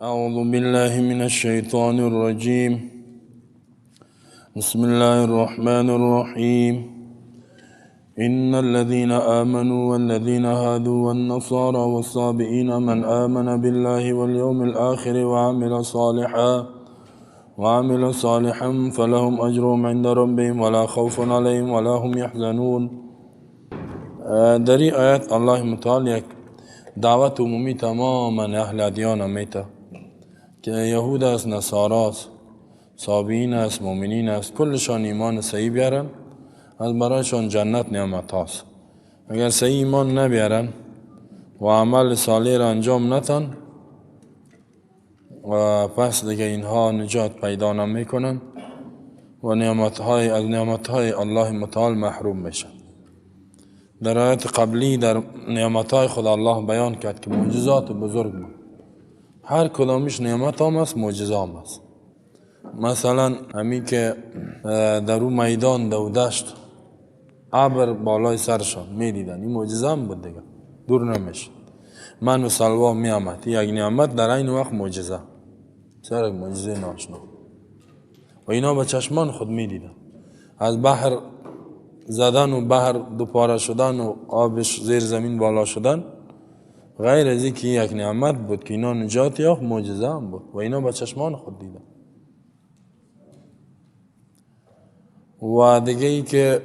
اعوذ بالله من الشیطان الرجیم. بسم الله الرحمن الرحیم. ان الذين آمنوا والذين هادوا والنصارى والصابئين من آمن بالله واليوم الآخر وعمل صالحا فلهم اجرهم عند ربهم ولا خوف عليهم ولا هم يحزنون. در این آیت الله متعال یک دعوت عمومی تماما اهل ادیان میته که یهود است، نصارا است، صابئین است، مؤمنین است، کلشان ایمان صحیح بیارن، از برایشان جنت نعمت هاست. اگر صحیح ایمان نبیارن و عمل صالح را انجام نتن و پس دیگه اینها نجات پیدا نمیکنن و نعمتهای از نعمتهای الله متعال محروم میشن. در آیت قبلی در نعمتهای خود الله بیان کرد که معجزات بزرگ بود، هر کدامش نعمت هم است، معجزه هم است. مثلا همین که در او میدان در دشت ابر بالای سرشان میدیدن، این معجزه هم بود دیگه، دور نمیشد. من و سلوا می آمد، یک نعمت در این وقت معجزه، سر معجزه ناشنا. و اینا به چشمان خود میدیدن، از بحر زدن و بحر دوپاره شدن و آبش زیر زمین بالا شدن، غیر از اینکه یک نعمت بود که اینا نجات یافت، معجزه هم بود و اینا به چشمان خود دیدن. و دیگه ای که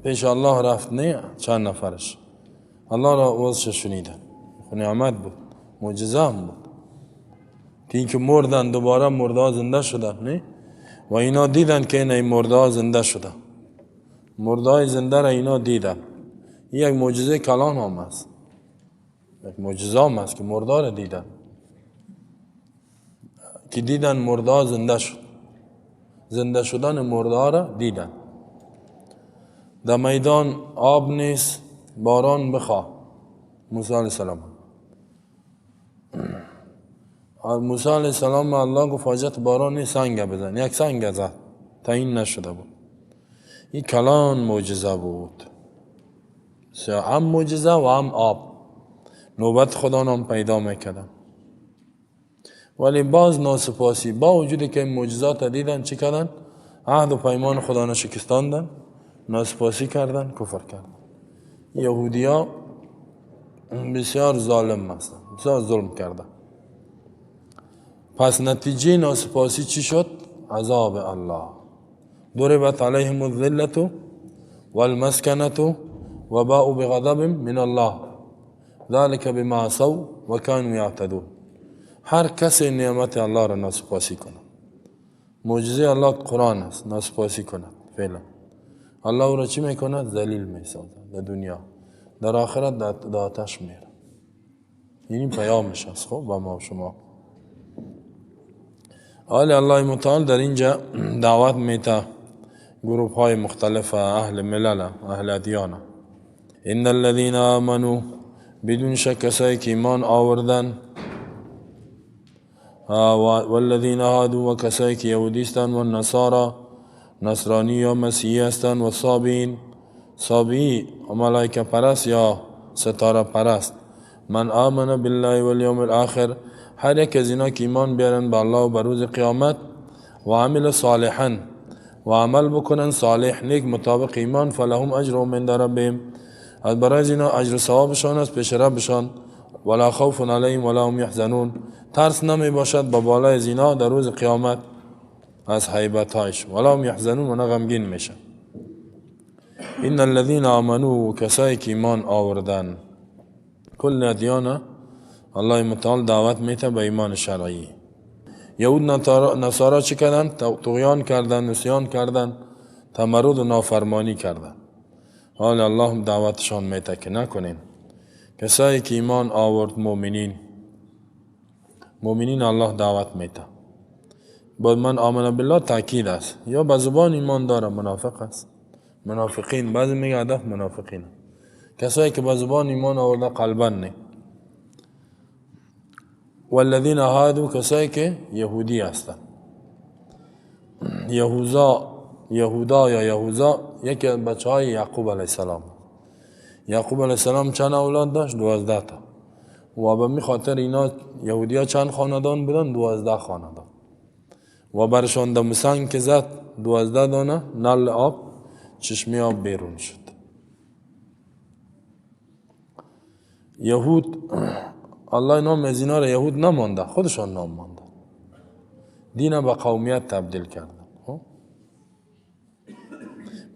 پیش الله رفت نه چند نفرش الله را وضعش شنیدن، نعمت بود، معجزه هم بود که اینکه مردن دوباره مرده زنده شدن، نه؟ و اینا دیدن که این مرده زنده شدن، مرده زنده را اینا دیدن. این یک معجزه کلان هم است، یک معجزه هم است که مرده را دیدن، که دیدن مرده زنده شد، زنده شدن مرده را دیدن. در میدان آب نیست، باران بخواه. موسی علیه السلام، موسی علیه السلام الله گفت حاجت باران نیست، سنگ بزن. یک سنگ زد، تعیین نشده بود. این کلان معجزه بود، هم معجزه و هم آب. نوبت خدا نام پیدا میکردن. ولی باز ناسپاسی، با وجودی که این معجزات دیدن چی کردن؟ عهد و پیمان خدا را شکستاندن، ناسپاسی کردن، کفر کردن. یهودیا بسیار ظالم هستند، بسیار ظلم کردن. پس نتیجه ناسپاسی چی شد؟ عذاب الله. ضربت علیهم الذلة والمسکنة وباءوا بغضب من الله ذلك بما عصوا وكانوا يعتدون. هر کسی نعمت الله را ناسپاسی کند، معجزه الله قرآن است، ناسپاسی کند فعلا الله او را چی میکند؟ ذلیل میسازد در دنیا، در آخرت در آتش میره. این پیامش است خب با ما و شما. حال الله متعال در اینجا دعوت میته گروه های مختلف اهل ملل، اهل ادیان. ان الذين آمنوا، بدون شک کسایی که ایمان آوردن، والذین هادوا و کسایی که یهودی هستند، و النصارى نصرانی یا مسیحی هستند، و صابئین، صابئی ملائکه پرست یا ستاره پرست، من آمن بالله والیوم الاخر، هر یک از اینا که ایمان بیارن به الله و به روز قیامت، و عمل صالحا و عمل بکنن صالح نیک مطابق ایمان، فلهم اجرهم عند ربهم، از برای اینا اجر و ثوابشان است پیش ربشان، ولا خوف علیهم ولا هم یحزنون، ترس نمی باشد با بالای از اینا در روز قیامت از هیبت‌هایش، ولا هم یحزنون و نه غمگین میشن. ان الذين آمنوا، کسایی که ایمان آوردن، کل ادیان الله متعال دعوت میته به ایمان شرعی. یهود نصارا چی کردن؟ طغیان کردن، نسیان کردن، تمرد و نافرمانی کردن. حال الله دعوتشان میته که نکنین. کسایی که ایمان آورد، مؤمنین، مؤمنین الله دعوت میته. بعد من آمن بالله تاکید است، یا به زبان ایمان داره منافق است. منافقین بعضی میگه هدف منافقین، کسایی که به زبان ایمان آورده قلبا نه. والذین هادوا، کسایی که یهودی هستند. یهودا یا یهوذا یکی از بچه های یعقوب علیه السلام. یعقوب علیه السلام چند اولاد داشت؟ 12 تا. و به می خاطر اینا یهودی ها چند خاندان بودن؟ 12 خاندان. و برشان دم سنگ که زد 12 دانه نل آب، چشمه آب بیرون شد. یهود الله نام از اینا را یهود نمانده، خودشان نام مانده. دین به قومیت تبدیل کردن.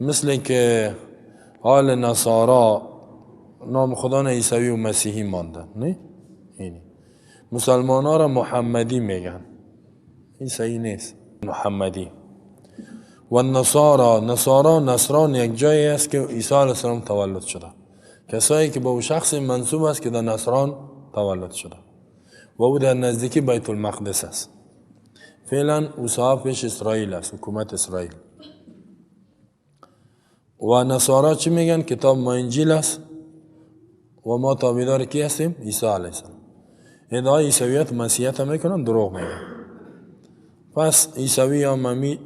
مثل که حال نصارا نام خدا نه عیسوی و مسیحی ماندن، نه؟ اینی مسلمان ها را محمدی میگن، عیسوی نیست، محمدی. و نصارا، نصارا نصران یک جایی است که عیسی علیه السلام تولد شده، کسایی که به او شخص منسوب است که در نصران تولد شده و او در نزدیکی بیت المقدس است. فعلا او صاحب پیش اسرائیل است، حکومت اسرائیل. و نصارا چی میگن؟ کتاب ما انجیل است و ما تابعدار کی هستیم؟ عیسی علیه السلام. ادعای عیسویت مسیحیت هم میکنن، دروغ میگن. پس عیسوی هم امی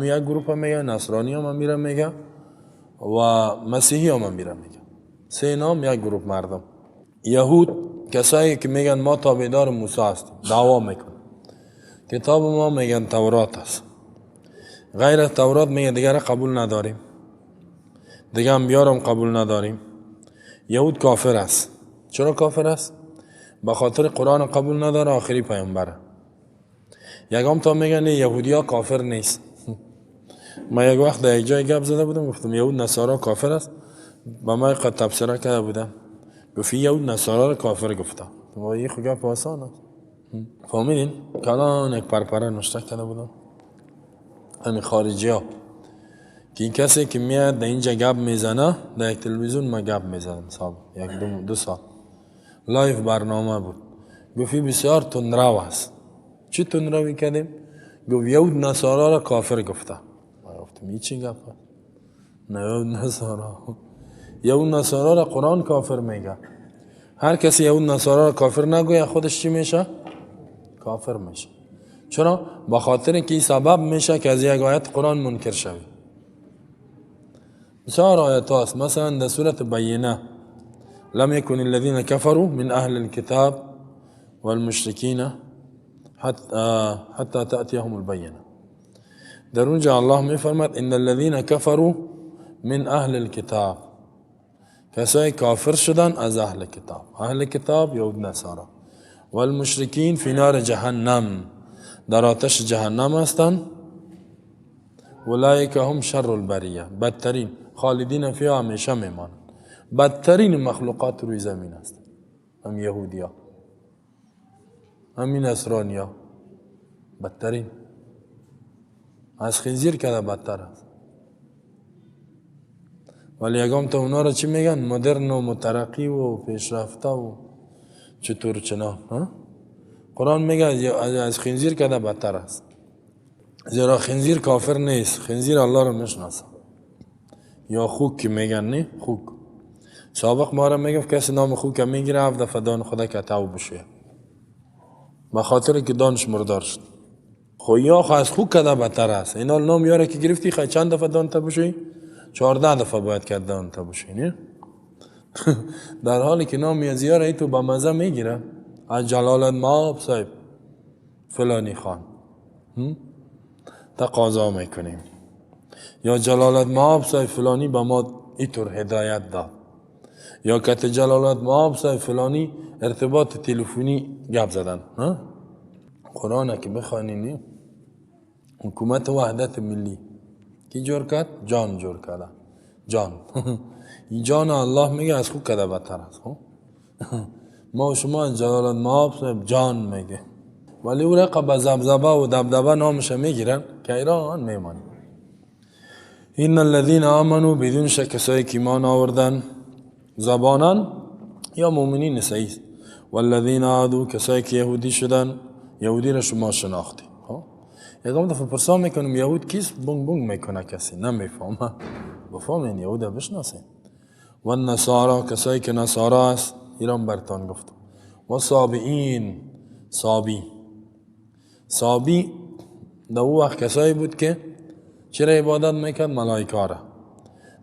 یک گروپ میگن، نصرانی هم امی را میگن و مسیحی هم امی را میگن. سه نام یک گروپ مردم. یهود کسایی که میگن ما تابعدار موسی هستیم، دعوا میکنن. کتاب ما میگن تورات است، غیر از تورات میگن دیگر قبول نداریم، دیگه انبیا قبول نداریم. یهود کافر است. چرا کافر است؟ به خاطر قرآن قبول نداره، آخری پیامبره. یکم تا میگن یهودی ها کافر نیست. ما یک وقت در یک جای گپ زده بودم، گفتم یهود نصارا کافر است. با ما یک تبصره کرده بودم، گفت یهود نصارا را کافر گفته. و این خو گپ آسان است. فهمیدین؟ کلان یک پرپره نوشته کرده بودم، همین خارجی ها، که این کسی که میاد در اینجا گپ میزنه، در یک تلویزیون ما گپ میزنم صاحب، یک دو سال live برنامه بود، گفت بسیار تندرو است. چی تندروی کردیم؟ گفت یهود نصارا را کافر گفته. ما گفتم این چی گپ؟ نه یهود نصارا، یهود نصارا را قرآن کافر میگه. هر کسی یهود نصارا را کافر نگوید خودش چی میشه؟ کافر میشه. چرا؟ به خاطر که این سبب میشه که از یک آیت قرآن منکر شوی. بسیار آیت هاست، مثلا در سورة بینه، لم يكن الذين كفروا من أهل الكتاب والمشركين حتى تأتيهم البينة. در اونجا الله میفرماد ان الذين كفروا من أهل الكتاب، کسایی کافر شدن از اهل کتاب، اهل کتاب یهود نصارا، والمشرکین فی نار جهنم، در آتش جهنم هستند. اولئک هم شر البریه، بدترین، خالدین فیها، همیشه میمانند، بدترین مخلوقات روی زمین است. هم یهودیا، همین نصرانیا، بدترین، از خنزیر کده بدتر است. ولی یگام تا اونا را چی میگن؟ مدرن و مترقی و پیشرفته و چطور چنا. قرآن میگه از خنزیر کده بدتر است، زیرا خنزیر کافر نیست، خنزیر الله را میشناسه. یا خوک که میگن، نه خوک، سابق ما را میگفت کسی نام خوک میگیره 7 دفعه دان خدا که تو بشه، به خاطر که دانش مردار شد. خو یا خو از خوک کده بدتر است. اینا نام یاره که گرفتی خی چند دفعه دان تا بشوی؟ 14 دفعه باید که دان تا بشوی، نه؟ در حالی که نام از یاره تو با مزه میگیره، از جلالت ماب صاحب فلانی خان تقاضا میکنیم، یا جلالت ماب صاحب فلانی به ما اینطور هدایت داد، یا کت جلالت ماب صاحب فلانی ارتباط تلفنی گپ زدن. قرآن که بخوانی، حکومت وحدت ملی کی جور کرد؟ جان جور کرده، جان. این جان الله میگه از خوب کده بدتر است. ما و شما جلالت ماب صاحب جان میگه، ولی او رقم به زبزبه و دبدبه نامش میگیرن که ایران میمانه. ان الذين آمنوا، بدون شک کسایی که ایمان آوردن زبانان یا مؤمنین صحیح، والذین عادوا، کسایی که یهودی شدن، یهودی را شما شناختی. یکم دفعه پرسان میکنم یهود کیست؟ بونگ بونگ میکنه، کسی نمیفهمه. بفهمین یهود بشناسین. و النصارا، کسایی که نصارا است، ایران برتان گفتم. و صابئین، صابی، صابی در او وقت کسایی بود که چرا عبادت میکرد؟ ملائکه را،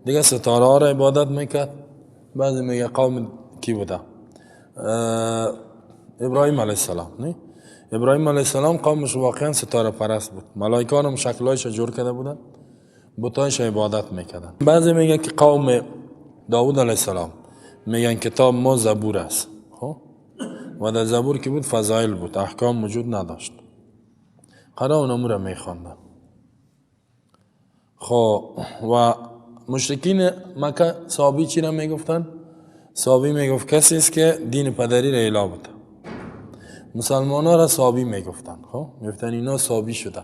دیگه ستاره را عبادت میکرد. بعضی میگه قوم کی بوده؟ ابراهیم علیه السلام. نه؟ ابراهیم علیه السلام قومش واقعا ستاره پرست بود. ملائکه هم شکلایش جور کرده بودن، بتایش عبادت میکردن. بعضی میگن که قوم داوود علیه السلام میگن کتاب ما زبور است. خب و در زبور که بود فضایل بود، احکام وجود نداشت. قرار اونامو را میخواندن. خب و مشرکین مکه صابی چی را میگفتن؟ صابی میگفت کسی است که دین پدری را اعلا بوده. مسلمان ها را صابی میگفتن. خب میگفتن اینا صابی شدن.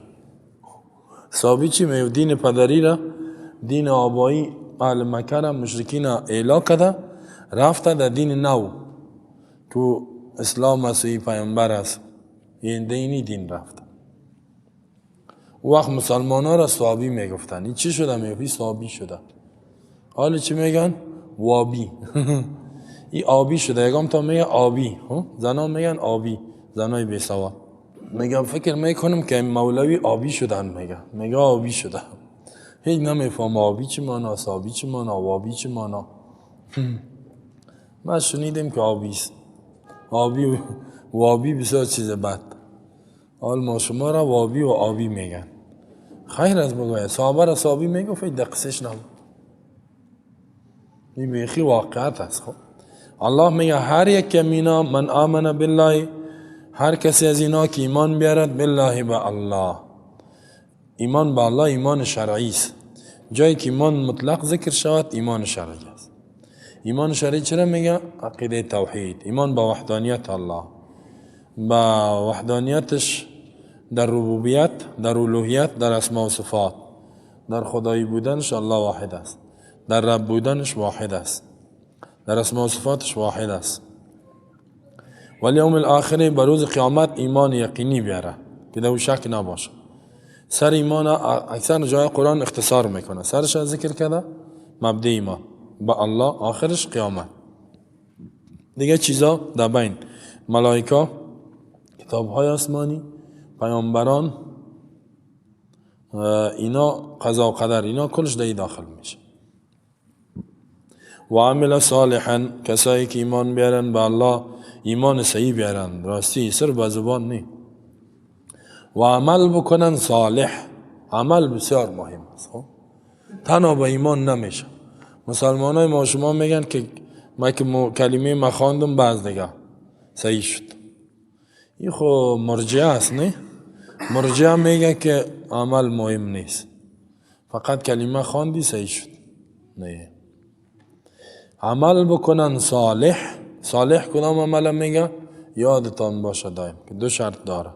صابی چی میگفت؟ دین پدری را، دین آبایی اهل مکه را، مشرکین را اعلا کرده، رفته در دین نو که اسلام است و پیامبر است، این دینی دین رفته. او وقت مسلمان ها را صابی میگفتن. این چی شده؟ میگفت صابی شده. حالا چی میگن؟ وابی. این آبی شده. یکم تا میگه آبی. زنا میگن آبی، زنای بی سواد. میگم فکر میکنم که این مولوی آبی شدن. میگه آبی شده. هیچ نمیفهم آبی چی معنا، صابی چی معنا، وابی چی معنا. ما شنیدیم که آبی است. آبی و وابی بسیار چیز بد. حال ما شما را وابی و آبی میگن. خیر از بگوید صحابه را صحابی میگفت، دقسش نبود. این بیخی واقعیت است. خب الله میگه هر یک مینا من آمن بالله، هر کسی از اینا که ایمان بیارد، بالله به الله. ایمان به الله ایمان شرعی است. جایی که ایمان مطلق ذکر شود ایمان شرعی است. ایمان شرعی چرا میگه؟ عقیده توحید، ایمان به وحدانیت الله، به وحدانیتش در ربوبیت، در الوهیت، در اسما و صفات، در خدایی بودنش الله واحد است، در رب بودنش واحد است، در اسما و صفاتش واحد است. والیوم الاخر، به روز قیامت ایمان یقینی بیاره که در او شک نباشه. سر ایمان اکثر جای قرآن اختصار میکنه، سرش ذکر کرده مبدع ایمان به الله، آخرش قیامت. دیگه چیزا در بین ملائکه، کتاب های آسمانی، پیامبران، اینا قضا و قدر، اینا کلش در داخل میشه. و عمل صالحا، کسایی که ایمان بیارن به الله، ایمان صحیح بیارن، راستی صرف به زبان نی، و عمل بکنن صالح. عمل بسیار مهم است. تنها به ایمان نمیشه. مسلمان های ما شما میگن که ما که کلمه ما خواندم بعض دیگه صحیح شد. این خو مرجعه است، نه؟ مرجعه میگه که عمل مهم نیست، فقط کلمه خواندی صحیح شد. نه، عمل بکنن صالح. صالح کدام عمل میگه؟ یادتان باشه دایم که دو شرط داره.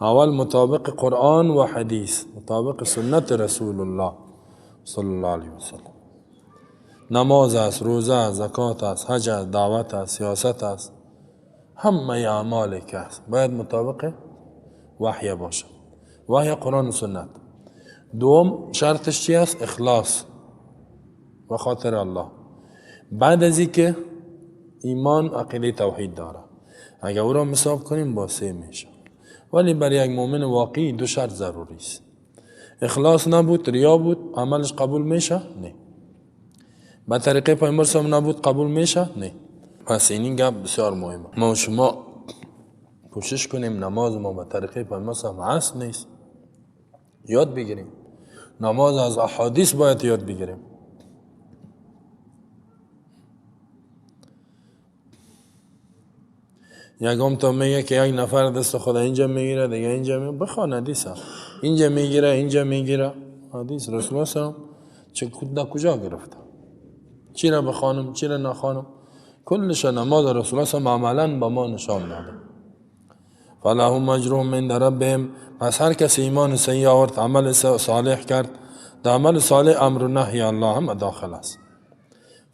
اول مطابق قرآن و حدیث، مطابق سنت رسول الله صلی الله علیه وسلم. نماز است، روزه است، زکات است، حج است، دعوت است، سیاست است، همه اعمال که است باید مطابق وحی باشه، وحی قرآن و سنت. دوم شرطش چی است؟ اخلاص و خاطر الله. بعد از اینکه ایمان عقیده توحید داره، اگر او را حساب کنیم با سه میشه. ولی برای یک مؤمن واقعی دو شرط ضروری است. اخلاص نبود، ریا بود، عملش قبول میشه؟ نه. به طریقه پیامبر صلی نبود، قبول میشه؟ نه. پس این گپ بسیار مهمه. ما شما کوشش کنیم نماز ما به طریقه پیامبر صلی هست نیست، یاد بگیریم. نماز از احادیث باید یاد بگیریم. یکم تا میگه که یک نفر دست خدا اینجا میگیره، دیگه اینجا میگیره، بخوان حدیث ها. اینجا میگیره، اینجا میگیره. حدیث رسول الله صلی چه در کجا گرفته؟ چی را بخوانم، چی را نخوانم؟ کلش نماز رسول الله صلی عملا به ما نشان داده. فلهم اجرهم عند ربهم. پس هر کس ایمان صحیح آورد، عمل صالح کرد، در عمل صالح امر و نهی الله هم داخل است.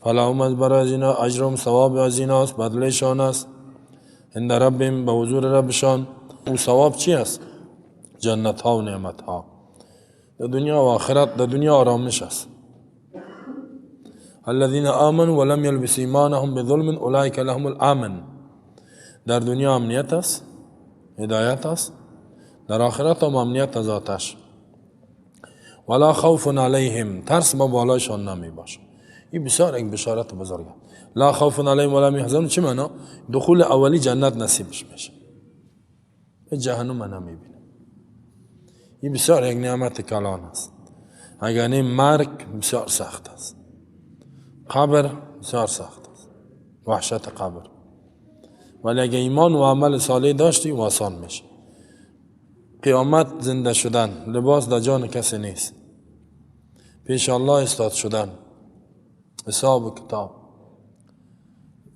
فلهم از برای از اینا اجرهم، ثواب از ایناست، بدلشان است. عند ربهم، به حضور ربشان. او ثواب چی است؟ جنت ها و نعمت ها در دنیا و آخرت. در دنیا آرامش است. الذين آمنوا ولم يلبسوا ایمانهم بظلم اولئک لهم الامن. در دنیا امنیت است، هدایت است، در آخرت هم امنیت از آتش. ولا خوف علیهم، ترس با بالایشان نمی باشه. این بسیار یک بشارت بزرگه. لا خوف علیهم ولا هم یحزنون چه معنا؟ دخول اولی جنت نصیبش میشه، به جهنم نمیبینه. این بسیار یک نعمت کلان است. اگر نه مرگ بسیار سخت است، قبر بسیار سخت است، وحشت قبر. ولی اگر ایمان و عمل صالح داشتی آسان میشه. قیامت زنده شدن، لباس در جان کسی نیست، پیش الله استاد شدن، حساب و کتاب،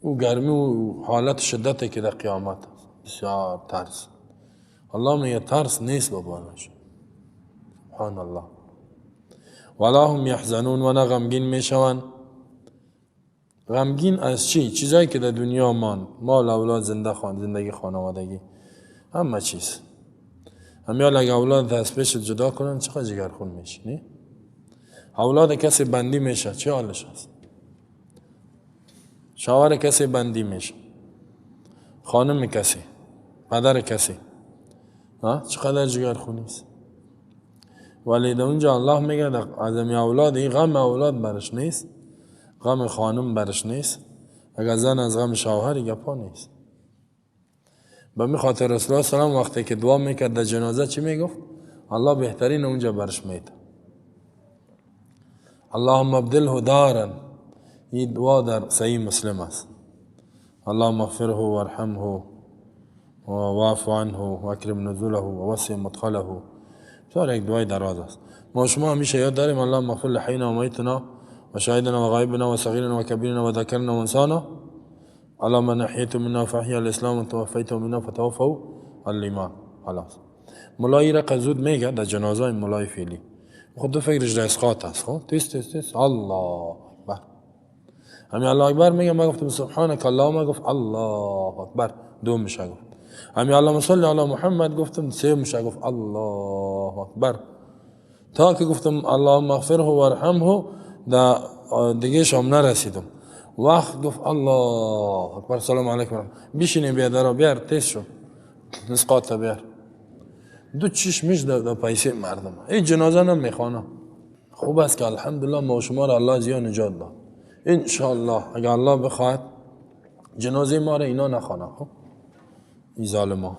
او گرمی و حالت شدتی که در قیامت است، بسیار ترس. الله میگه ترس نیست بابانش. سبحان الله. ولا هم یحزنون و نه غمگین میشوند. غمگین از چی؟ چیزایی که در دنیا مان، مال، اولاد، زنده خان، زندگی خانوادگی، همه چیز. همیال اگه اولاد از پیش جدا کنن چقدر جگرخون میشه، نه؟ اولاد کسی بندی میشه، چه حالش هست؟ شوهر کسی بندی میشه، خانم کسی، پدر کسی، چقدر جگرخونی است. ولی در اونجا الله میگه از اولاد، این غم اولاد برش نیست، غم خانم برش نیست، اگر زن از غم شوهر گپا نیست. به می خاطر رسول الله سلام وقتی که دعا میکرد در جنازه چی میگفت؟ الله بهترین اونجا برش میده. اللهم ابدله دارا. این دعا در صحیح مسلم است. اللهم اغفره وارحمه وواعف عنه واکرم نزله ووسع مدخله. بسیار یک دعای دراز است. ما شما همیشه یاد داریم اللهم اغفر لحینا و میتنا و شاهدنا و غایبنا و صغیرنا و کبیرنا و ذکرنا و انسانا. اللهم من احییت منا فاحیا الاسلام و توفیت منا فتوفوا الايمان. خلاص ملایی را زود میگه در جنازه ملای فعلی خود دو فکرش در اسقاط است. خب تیز تیز تیز الله اکبر، همین الله اکبر میگه. ما گفتم سبحانك اللهم، گفت الله اکبر، دو میشه گفت. همین اللهم صل علی محمد گفتم، سه میشه گفت الله اکبر. تا که گفتم اللهم اغفره وارحمه در دیگه شام نرسیدم. وقت گفت الله اکبر، سلام علیکم، بشینیم بیادرا بیار تیز شو اسقاط بیار. دو چشمش در پیسه مردم این جنازه نمیخوانه. خوب است که الحمدلله ما شما را الله زیاد نجات داد. انشالله اگر الله بخواهد جنازه ما را اینا نخوانه. خب این ظالما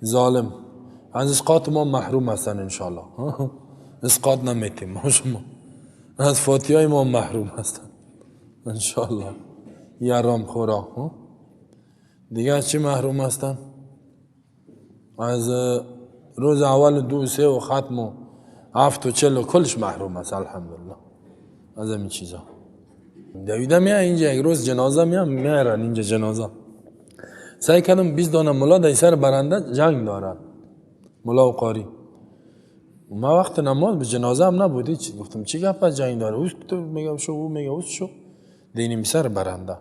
ظالم از اسقاط ما محروم هستن انشالله. اسقاط نمیتیم ما شما، از فاتحه ما محروم هستن انشالله. یارام خورا دیگه از چی محروم هستن؟ از روز اول 2 3 و ختم و 7 و 40 و کلش محروم است الحمدلله از این چیزا. دویده میای اینجا یک روز جنازه میارن اینجا جنازه. سعی کردم 20 دانه ملا در سر برنده جنگ دارن، ملا و قاری. ما وقت نماز به جنازه هم نبودی. گفتم چی گپ از جنگ داره؟ اوست تو میگم شو، او میگه اوست شو. دینیم سر برنده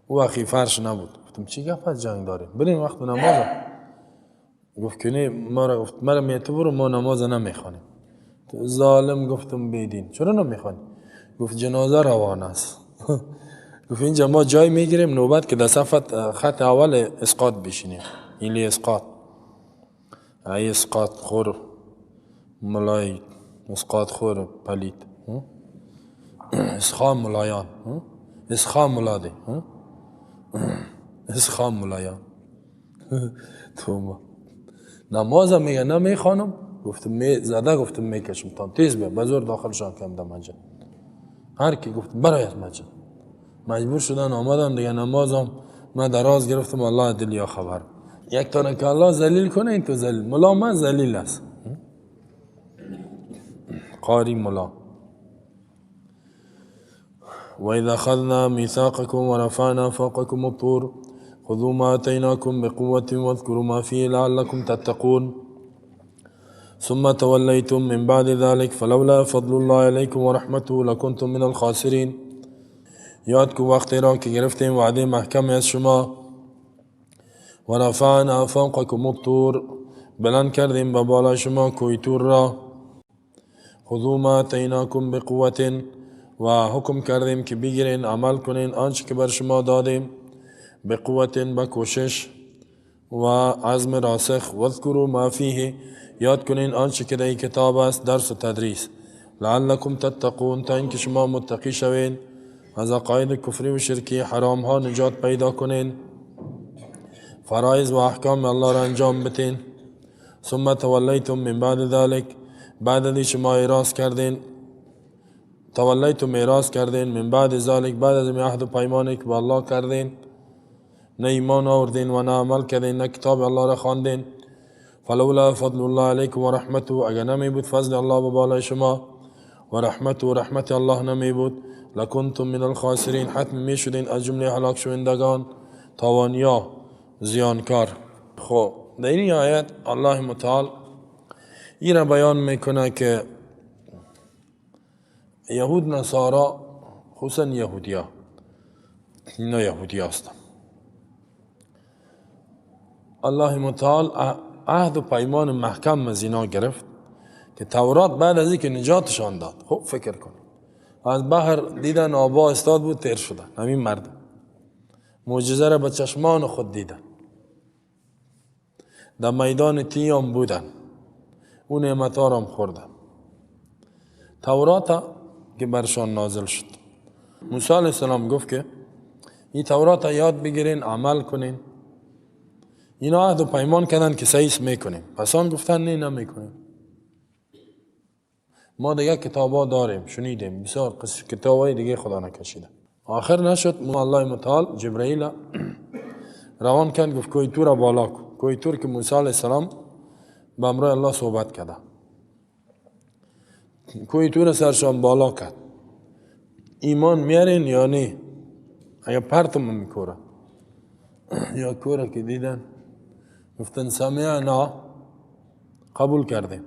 او اخی فرش نبود. گفتم چی گپ از جنگ داره؟ بریم وقت نماز. گفت که نه، ما را گفت مرا میتبر ما نماز نمیخوانیم. ظالم گفتم بیدین چرا نمیخوانی؟ گفت جنازه روان است. گفت اینجا ما جای میگیریم نوبت که در صفت خط اول اسقاط بشینیم. اینلی اسقاط، ای اسقاط خور ملای، اسقاط خور پلید، اسخام ملایان، اسخام ملاده، اسخام ملایان. تو نماز میگه نمیخوانم. گفتم می زده، گفتم میکشم تا تیز بیا بزور داخل شان کم در مسجد. هر کی گفت برای از مسجد مجبور شدن آمدن دیگه. نمازم من دراز گرفتم. الله دل یا خبر یک تا که الله ذلیل کنه این تو ذلیل. ملا من ذلیل است، قاری ملا. وإذا أخذنا ميثاقكم ورفعنا فوقكم الطور خذوا ما آتيناكم بقوة واذكروا ما فيه لعلكم تتقون ثم توليتم من بعد ذلك فلولا فضل الله عليكم ورحمته لكنتم من الخاسرين. یاد کو وقتی را که گرفتیم وعده محکم از شما، ورفعنا فوقكم الطور، بلند کردیم به بالا شما کوه طور را، خذوا ما آتيناكم بقوة، و حکم کردیم که بگیرین عمل کنین آنچه که بر شما دادیم، به قوت، به کوشش و عزم راسخ، واذکروا ما فیه، یاد کنین آنچه که در این کتاب است، درس و تدریس، لعلکم تتقون، تا اینکه شما متقی شوین، از عقاید کفری و شرکی حرام ها نجات پیدا کنین، فرایض و احکام الله را انجام بتین. ثم تولیتم من بعد ذلك، بعد از شما اعراض کردین، تولیتم اعراض کردین، من بعد ذلك بعد از عهد و پیمانی که با الله کردین، نه ایمان آوردین و نه عمل کردین، نه کتاب الله را خواندین. فلولا فضل الله علیکم و رحمته، اگر نمی بود فضل الله به بالای شما و رحمته و رحمت الله نمی بود، لکنتم من الخاسرین، حتم می شدین از جمله هلاک شوندگان، تاوانیا، زیانکار. خب در این آیت الله متعال این را بیان میکنه که یهود نصارا، خصوصا یهودیا، اینا یهودی هستن. الله متعال عهد و پیمان محکم از اینا گرفت که تورات بعد از اینکه نجاتشان داد. خب فکر کن، از بحر دیدن آبا استاد بود، تیر شدن. همین مردم معجزه را به چشمان خود دیدن، در میدان تیام بودن، اون نعمت ها را هم خوردن. تورات که برشان نازل شد، موسی علیه السلام گفت که این تورات یاد بگیرین، عمل کنین. اینا عهد و پیمان کردن که سعیس میکنیم، پس آن گفتن نه نمیکنیم، ما دیگه کتابا داریم، شنیدیم بسیار قصه کتابای دیگه خدا نکشیده. آخر نشد، الله متعال جبرئیل روان کرد، گفت کوه طور بالا کن. کوه طور که موسی علیه السلام با امرای الله صحبت کرده، کوه طور سرشان بالا کرد. ایمان میارین یا نه؟ اگه پرتم میکوره یا کوره که دیدن گفتن سمعنا، قبول کردیم.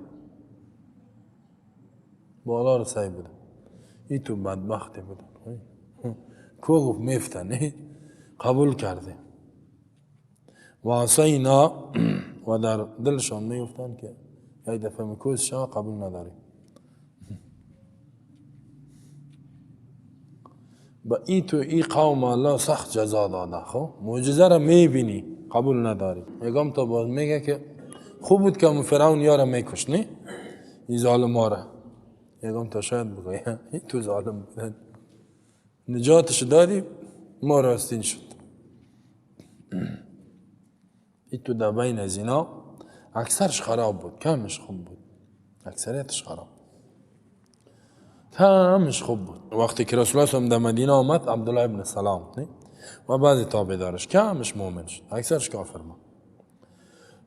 بالا رو سعی بودن، ای تو بدبختی بودن. کو گفت میفتن، قبول کردیم. و عصینا، و در دلشان میگفتن که یک دفعه میکوز شما قبول نداریم. با ای تو ای قوم الله سخت جزا داده. خب معجزه را میبینی قبول نداری. یکم تا باز میگه که خوب بود که فرعون یارا میکشت، نه این ظالم ها را. یکم تا شاید بگه ای تو ظالم بودن، نجاتش دادی ما راستین شد. ای تو در بین از اینا اکثرش خراب بود، کمش خوب بود، اکثریتش خراب، کمش خوب بود. وقتی که رسول الله در مدینه آمد، عبدالله ابن سلام و بعضی تابعدارش کمش مؤمن شد، اکثرش کافر ما.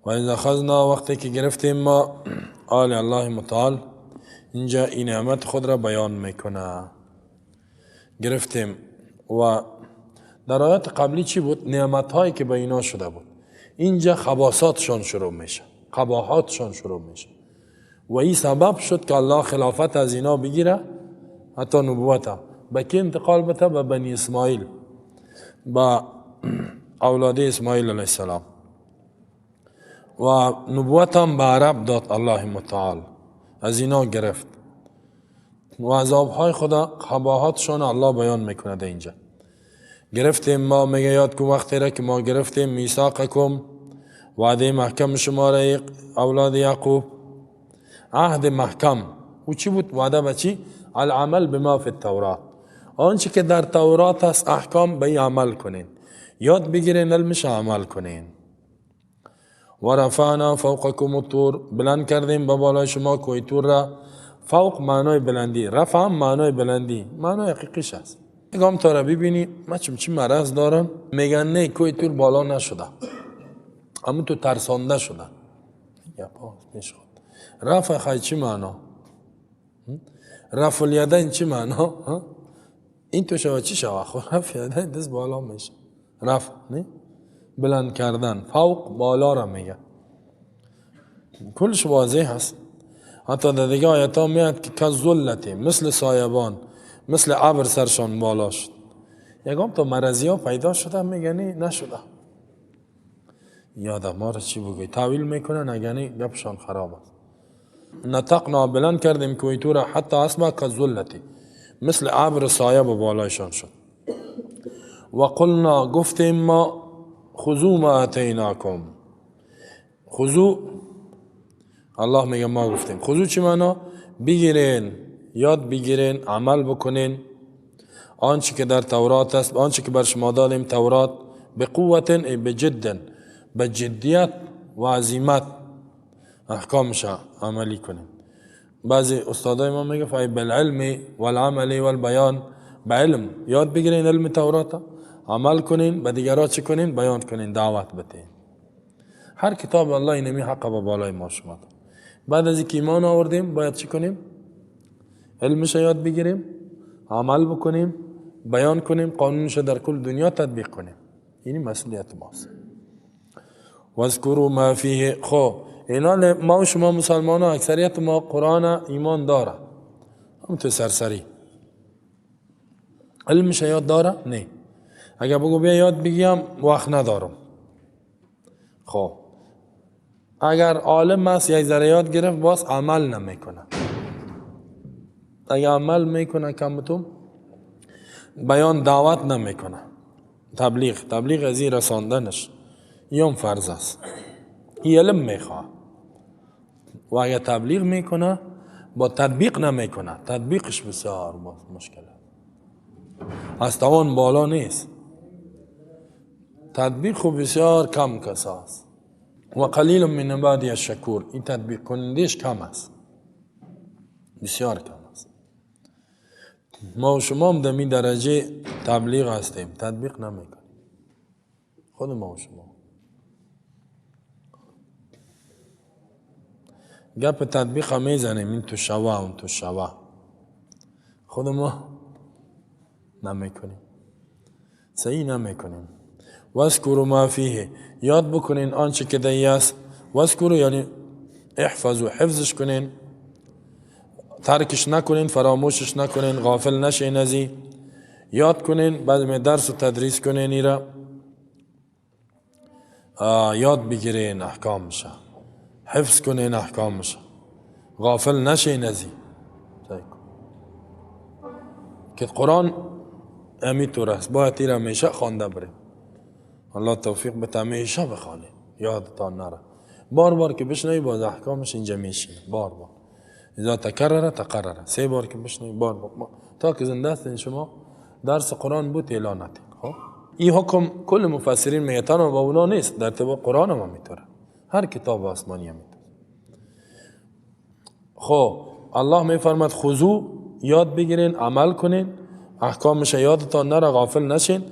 و اذا اخذنا، وقتی که گرفتیم ما آل الله متعال، اینجا این نعمت خود را بیان میکنه. گرفتیم و در آیات قبلی چی بود؟ نعمت هایی که به اینا شده بود. اینجا خباثاتشان شروع میشه، قباحاتشان شروع میشه و این سبب شد که الله خلافت از اینا بگیره، حتی نبوت به کی انتقال بده؟ به بنی اسماعیل، به اولاد اسماعیل علیه السلام. و نبوت هم به عرب داد الله متعال، از اینا گرفت و عذابهای خدا قباحاتشان الله بیان میکنه در اینجا. گرفتیم ما، میگه یاد کن وقتی را که ما گرفتیم میثاقکم، وعده محکم شما را اولاد یعقوب، عهد محکم. او چی بود؟ وعده به چی؟ العمل بما فی التورات، آنچه که در تورات هست احکام به عمل کنین، یاد بگیرین علمش عمل کنین. و رفعنا فوقکم الطور، بلند کردیم به بالای شما کوه طور را. فوق معنای بلندی، رفع معنای بلندی، معنای حقیقیش است. میگم تا را ببینی من چی مرض دارم، میگن نه کوه طور بالا نشده، اما تو ترسانده شده. یا پاس پیش خود رفع خی چی معنا؟ رفع الیدین چی معنا؟ این تو شوه چی شوه؟ خب رفع یدین دست بالا میشه، رفع نه بلند کردن، فوق بالا را میگه. کلش واضح هست. حتی در دیگه آیت ها میاد که کالظلة، مثل سایبان، مثل ابر سرشان بالا شد. یکم تا مرضی ها پیدا شده، میگه نه نشده. یادم ما را چی بگوی؟ تاویل میکنن، اگه نه گپشان خراب است. نطقنا، بلند کردیم کوه طور، حتی اصبح کالظلة، مثل ابر سایه به بالایشان شد. و قلنا، گفتیم ما، خذوا ما آتیناکم. خذوا، الله میگه ما گفتیم. خذوا چی معنا؟ بگیرین، یاد بگیرین، عمل بکنین آنچه که در تورات است، آنچه که بر شما دادیم تورات، به قوت ای بجد، به جدیت و عزیمت احکامش عملی کنین. بعضی استادای ما میگه ای بالعلم والعمل والبیان، به علم یاد بگیرین علم تورات، عمل کنین، به دیگران چه کنین؟ بیان کنین، دعوت بدین. هر کتاب الله اینمی حق به بالای ما شما داد. بعد از اینکه ایمان آوردیم باید چی کنیم؟ علمش یاد بگیریم، عمل بکنیم، بیان کنیم، قانونش در کل دنیا تطبیق کنیم. اینی مسئولیت ماست. واذکروا ما فیه. خب اینا ما و شما مسلمان ها اکثریت ما قرآن ایمان داره، هم تو سرسری علمش یاد داره؟ نه. اگر بگو بیا یاد بگیم وقت ندارم. خب اگر عالم است یک ذره یاد گرفت باز عمل نمیکنه. اگر عمل میکنه کم بیان دعوت نمیکنه، تبلیغ از این رساندنش این فرض است، این علم میخواه. و اگر تبلیغ میکنه با تطبیق نمیکنه، تطبیقش بسیار مشکل است، از توان بالا نیست، تطبیق خوب بسیار کم کس است. و قلیل من عبادی الشکور، این تطبیق کنندش کم است، بسیار کم است. ما و شما هم در این درجه تبلیغ هستیم، تطبیق نمیکنیم خود ما و شما. گپ تطبیق هم میزنیم، این تو شوه اون تو شوه، خود ما نمیکنیم، صحیح نمیکنیم. واذکروا ما فیه، یاد بکنین آنچه که در است. واذکروا یعنی احفظوا، حفظش کنین، ترکش نکنین، فراموشش نکنین، غافل نشین ازی، یاد کنین، بعد می درس و تدریس کنین، ایرا یاد بگیرین احکامش، حفظ کنین احکامش، غافل نشین ازی. که قرآن امی طور است، باید ایرا همیشه خوانده بریم. الله توفیق بده همیشه بخوانید، یادتان نره. بار بار که بشنوی باز احکامش اینجا میشینه، بار بار. اذا تکرر تقرر، سه بار که بشنوی بار بار تا که زنده هستین شما درس قرآن بود اعلان نتین. خب این حکم کل مفسرین میگه تنها با اونا نیست، در طبق قرآن هم میتونه، هر کتاب آسمانی هم میتونه. خب الله میفرماد خذو، یاد بگیرین، عمل کنین، احکامش یادتان نره، غافل نشین.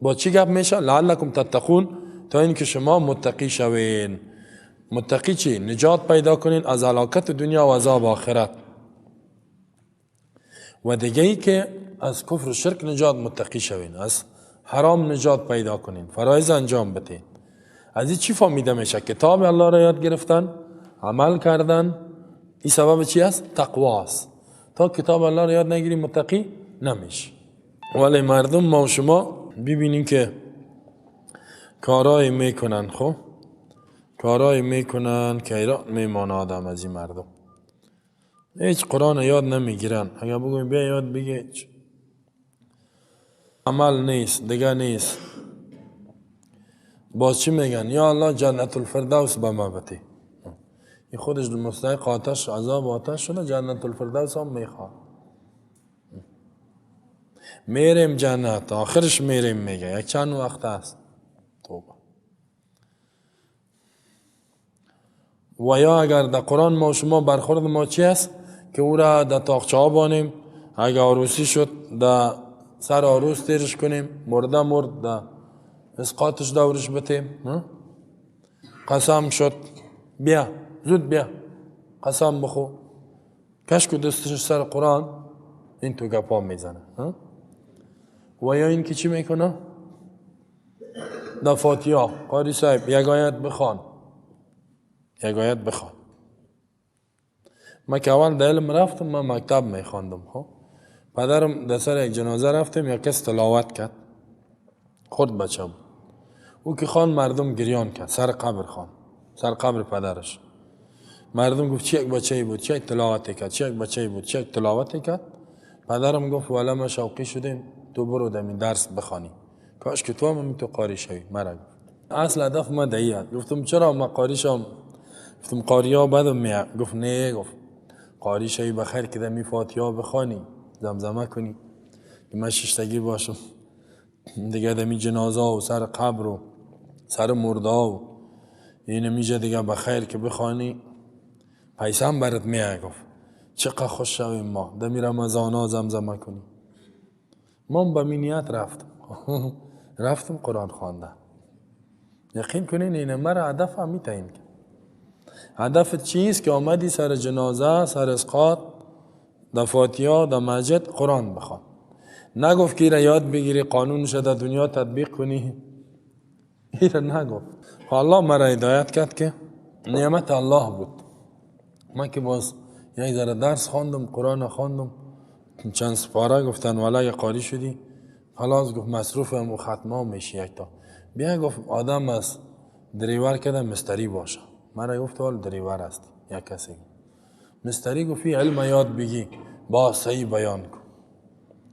با چی گپ میشه؟ لعلکم تتقون، تا اینکه شما متقی شوین. متقی چی؟ نجات پیدا کنین از هلاکت دنیا و عذاب آخرت. و دیگه ای که از کفر و شرک نجات متقی شوین، از حرام نجات پیدا کنین، فرایض انجام بدین. از این چی فهمیده میشه؟ کتاب الله را یاد گرفتن، عمل کردن، این سبب چی است؟ تقوا است. تا کتاب الله را یاد نگیری متقی نمیشه. ولی مردم ما و شما ببینیم که کارای میکنن، خب کارای میکنن که ایران میمانه آدم از این مردم هیچ قرآن یاد نمیگیرن. اگر بگویم بیا یاد بگی، عمل نیست، دیگه نیست. باز چی میگن؟ یا الله جنت الفردوس به ما بده. این خودش مستحق آتش، عذاب آتش شده، جنت الفردوس هم میخواد. میریم جنت، آخرش میریم، میگه یک چند وقت است. توبه. و یا اگر در قرآن ما شما برخورد ما چی است؟ که او را در تاقچه ها بانیم، اگر عروسی شد در سر عروس تیرش کنیم، مرده مرد در اسقاطش دورش بتیم، قسم شد بیا زود بیا قسم بخو، کشک و دستش سر قرآن، این تو گپا میزنه. و یا این که چی میکنه؟ در فاتحه قاری صاحب یک آیت بخوان، یک آیت بخوان. من که اول در علم رفتم، من مکتب میخواندم. خب پدرم در سر یک جنازه رفتیم، یک کس تلاوت کرد، خورد بچه بود، او که خوان مردم گریان کرد، سر قبر خوان، سر قبر پدرش. مردم گفت چه یک بچه بود، چه یک تلاوت کرد، چه یک بچه بود، چه یک تلاوت کرد. پدرم گفت والا ما شوقی شدیم، تو برو دمی درس بخوانی، کاش که تو هم تو قاری شوی. مرا گفت اصل هدف ما دهیه. گفتم چرا ما قاری شم؟ گفتم قاری ها بدم میاد. گفت نه، گفت قاری شوی بخیر که دمی فاتحه بخوانی، زمزمه کنی که من ششتگی باشم دیگه. دمی جنازه و سر قبر و سر مرده و اینه میشه دیگه بخیر که بخوانی، پیسه هم برات میه. گفت چقدر خوش شویم ما دمی رمضان ها زمزمه کنی. ما به مینیت رفتم رفتم قرآن خوانده. یقین کنین اینه مرا هدف هم میتعیین کرد. هدف چیست که آمدی سر جنازه، سر اسقاط، در فاتحه، در مسجد قرآن بخوان. نگفت که ایره یاد بگیری، قانونش در دنیا تطبیق کنی، ایره نگفت. الله مرا هدایت کرد که نعمت الله بود. من که باز یک ذره درس خواندم، قرآن خواندم، چند سپاره گفتن والا قاری شدی خلاص. گفت مصروف هم و ختمه میشی یک تا بیا. گفت آدم از دریور کده مستری باشه. مرا گفت حال دریور است یک کسی مستری. گفت علم یاد بگی با صحیح بیان کن.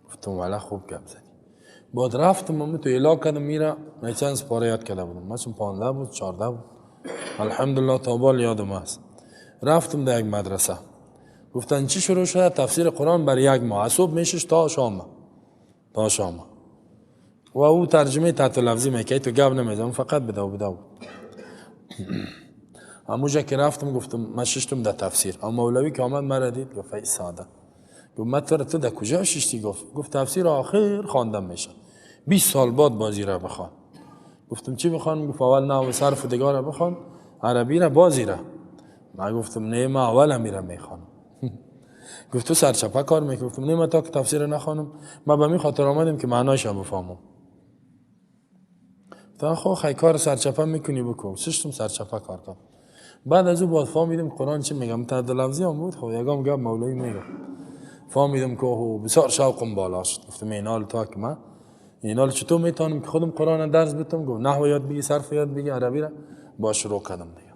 گفتم والا خوب گپ زدی. بعد رفتم من تو اعلان کردم میره، من چند سپاره یاد کرده بودم، من چون 15 بود 14 بود، الحمدلله تا بال یادم است. رفتم در یک مدرسه، گفتن چی شروع شده؟ تفسیر قرآن بر یک ماه، از صبح میشش تا شام، تا شام. و او ترجمه تحت لفظی میکرد، تو گپ نمیزم، فقط بده و بده. همونجا که رفتم گفتم من ششتم در تفسیر. اما مولوی که آمد مرا دید، گفت ای ساده، گفت من تو در کجا ششتی؟ گفت تفسیر آخر خواندم میشه، 20 سال بعد بازی را بخوان. گفتم چی بخوان؟ گفت اول نحو صرف دیگه را بخوان، عربی را بازی را. من گفتم نه، من اول میرم میخوانم. گفت تو سرچپه کار میکنی؟ گفتم نه، من تا که تفسیر نخوانم، من به می خاطر آمدم که معنایش بفهمم. گفتم خب خی کار سرچپه میکنی بکن. ششتم سرچپه کار کردم. بعد از او باز فهمیدم قرآن چی میگم. تحت لفظی هم بود، خب یگام گپ مولوی میگم. فهمیدم که او بسیار شوقم بالا شد. گفتم اینال تا که من اینال چطور میتونم که خودم قرآن درس بدم؟ گفت نحو یاد بگی، صرف یاد بگی، عربی را. با شروع کردم دیگه،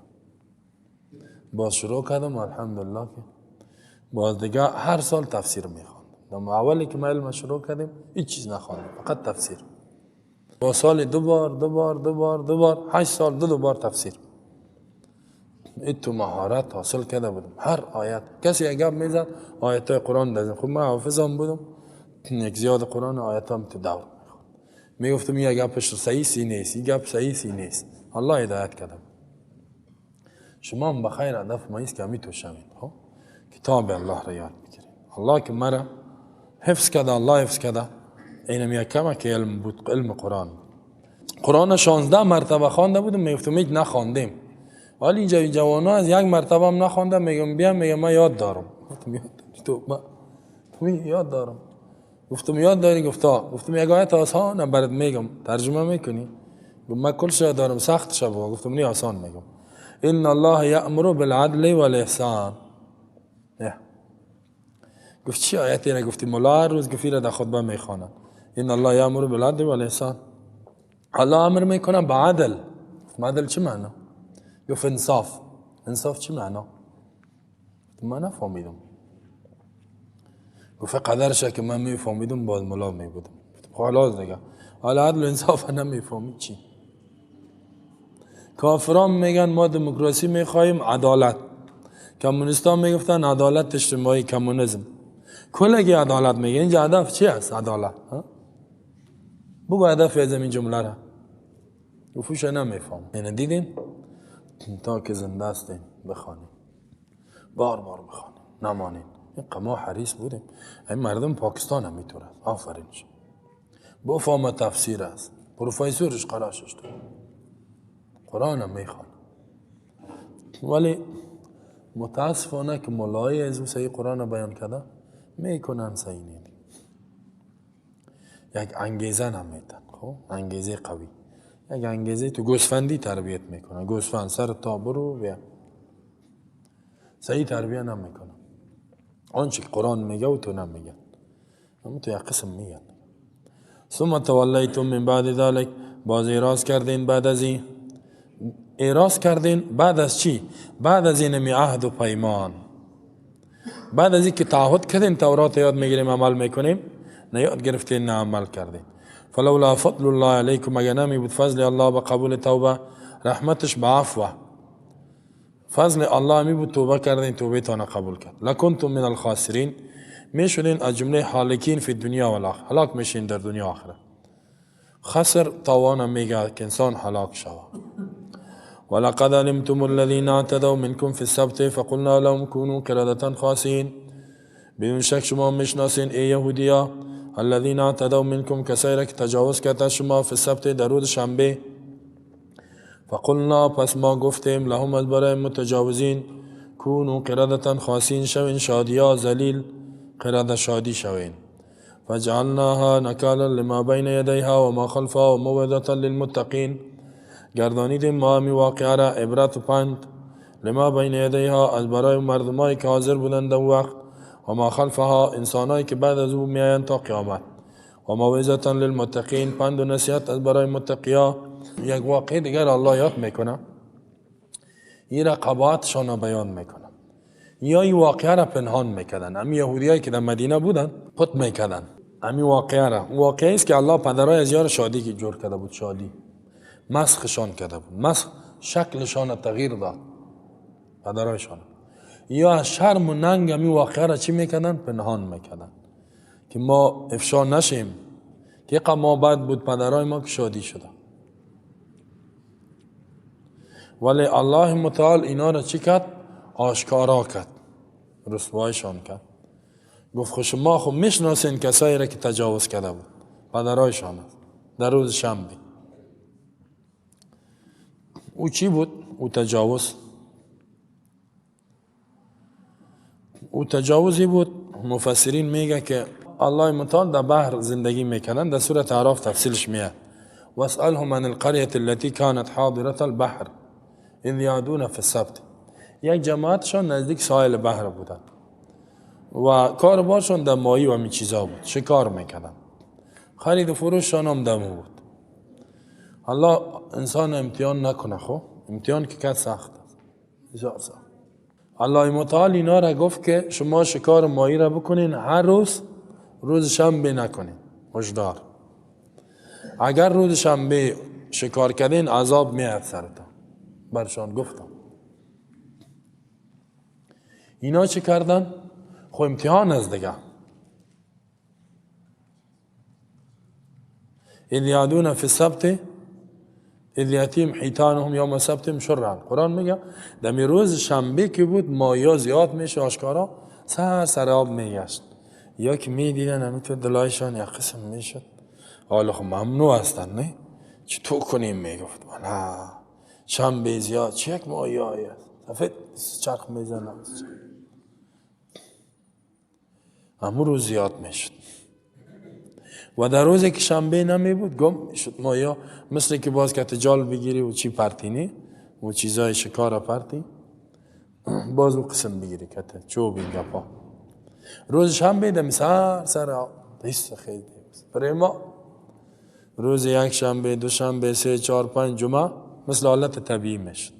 باز شروع کردم الحمدلله که باز دیگه هر سال تفسیر میخواندم. اولی که ما علم شروع کردیم هیچ چیز نخواندم، فقط تفسیر. با سال دو بار دو بار دو بار دو بار، 8 سال دو بار تفسیر. تو مهارت حاصل کرده بودم. هر آیت کسی اگر میزد آیت های قرآن دازم، خب من حافظم بودم، یک زیاد قرآن آیت هم تو دور میخوند. میگفتم این گپش صحیح سی نیست، این گپ صحیح سی نیست. الله هدایت کردم. شما هم بخیر هدف ما ایست که همی تو شوید، خب کتاب الله را یاد بگیرید. الله که مرا حفظ کرده، الله حفظ کرده. اینم یکمه که علم بود، علم قرآن بود. قرآن 16 مرتبه خوانده بودم، میگفتم هیچ نخواندیم. ولی اینجا جوان ها از یک مرتبه هم نخوانده، میگم بیام، میگم من یاد دارم. گفتم یاد داری تو؟ من یاد دارم. گفتم یاد داری؟ گفت گفتم یک آیت آسان برات میگم، ترجمه میکنی؟ گفت من کلش یاد دارم، سخت شب. گفتم نه آسان میگم. ان الله یأمر بالعدل والاحسان. گفت چی آیتی را گفتی مولا؟ هر روز گفتی را در خطبه میخوانم. ان الله یأمر بالعدل والاحسان. الله امر میکنه به عدل. گفتم عدل چه معنا؟ گفت انصاف. انصاف چی معنا؟ من نفهمیدم. گفت قدرش که من میفهمیدم باز ملا میبودم. خلاص دیگه حالا عدل و انصاف نمیفهمی چی؟ کافران میگن ما دموکراسی میخواهیم، عدالت. کمونیستان میگفتن عدالت اجتماعی، کمونیسم. کلگی عدالت میگه. اینجا هدف چی است؟ عدالت. بگو هدف از این جمله را. گفوش نمیفهم. اینو دیدین؟ تا که زنده هستین بخوانیم، بار بار بخوانیم، نمانیم. این ما حریص بودیم. این مردم پاکستان هم میتونه، آفرینش. بفهم تفسیر است، پروفسورش قراشش تو قرآن هم میخوان. ولی متاسفانه که مولای از او صحیح قرآن بیان کرده میکنن، صحیح نیست. یک انگیزه نمیتن، خب انگیزه قوی، یک انگیزه تو گوسفندی تربیت میکنه. گوسفند سر تا برو بیا، صحیح تربیت نمیکنه. آنچه که قرآن میگه و تو نمیگه، اما تو یک قسم میگن. ثم تولیتم من بعد ذلک، باز اعراض کردین بعد از این. اعراض کردین بعد از چی؟ بعد از این عهد و پیمان، بعد از این که تعهد کردین تورات یاد میگیریم عمل میکنیم، نه یاد گرفتین نه عمل کردین. فلولا فضل الله علیکم، اگر نمی بود فضل الله به قبول توبه، رحمتش به عفو. فضل الله می بود توبه کردین، توبه تان قبول کرد. لکنتم من الخاسرین، میشدین از جمله هالکین فی دنیا و الاخره، هلاک میشین در دنیا و آخرت. خسر تاوان میگه که انسان هلاک شود. ولقد علمتم الذين اعتدوا منكم في السبت فقلنا لهم كونوا قردة خاسئين. بدون شک شما میشناسین ای یهودیا، الذين اعتدوا منكم، کسایی را که تجاوز کرد شما، فی السبت، در روز شنبه. فقلنا، پس ما گفتیم، لهم، از برای متجاوزین، كونوا قردة خاسئين، شوین شادیا ذلیل، قرده شادی شوین. فجعلناها نكالا لما بين يديها وما خلفها وموعظة للمتقين. گردانیدیم ما همی واقعه را عبرت و پند، لما بين يديها، از برای مردمایی که حاضر بودند در وقت، و ما خلفها، انسانایی که بعد از او میآیند تا قیامت، و موعظة للمتقین، پند و نصیحت از برای متقیا. یک واقعه دیگر الله یاد میکنه، این را قباحتشان بیان میکنه. یا این واقعه را پنهان میکردن، امی یهودیایی که در مدینه بودن پت میکردن امی واقعه را. واقعه است که الله پدرای از یار شادی که جور کرده بود، شادی مسخشان کرده بود، مسخ شکلشان تغییر داد پدرایشان. یا از شرم و ننگ امی واقعه را چی میکردن؟ پنهان میکردن که ما افشا نشیم که ما بد بود پدرای ما که شادی شده. ولی الله متعال اینا را چی کرد؟ آشکارا کرد، رسوایشان کرد. گفت خو شما خو میشناسین کسایی را که تجاوز کرده بود پدرایشان است در روز شنبه. او چی بود؟ او تجاوز، او تجاوزی بود. مفسرین میگه که الله متعال در بحر زندگی میکنن، در سورة اعراف تفصیلش میاد. واسألهم عن القرية التي كانت حاضرة البحر اذ يعدون في السبت. یک جماعتشان نزدیک ساحل بحر بودن و کاربارشان در ماهی و می چیزا بود، شکار میکردن، خرید و فروششان هم دمو بود. الله انسان امتحان نکنه، خب امتحان که کد سخت است، بسیار سخت. الله متعال اینا را گفت که شما شکار ماهی را بکنین هر روز، روز شنبه نکنین، هشدار. اگر روز شنبه شکار کردین عذاب میاد سرتان. برشان گفتم. اینا چه کردن؟ خب امتحان است دیگه. اذ یعدون فی السبت اذ یأتیهم حیتانهم یوم سبتهم شرعا. قرآن میگه دمی روز شنبه که بود مایا زیاد میشه آشکارا، سر سر آب میگشت. یا که میدیدن همینطور دلایشان یک قسم میشد. حالا خب ممنوع هستن نه؟ چطور کنیم؟ میگفت نه شنبه زیاد چه یک ماهی است، سفید چرخ میزنه، همون روز زیاد میشد. و در روزی که شنبه نمی بود گم میشد مایا، مثل که باز که جال بگیری و چی پرتینی و چیزای شکار پرتی، باز او قسم بگیری که چوب این گپا. روز شنبه دمی سر سر هیچ خیلی برای ما روز یک شنبه، دو شنبه، سه، چهار، پنج، جمعه مثل حالت طبیعی میشد.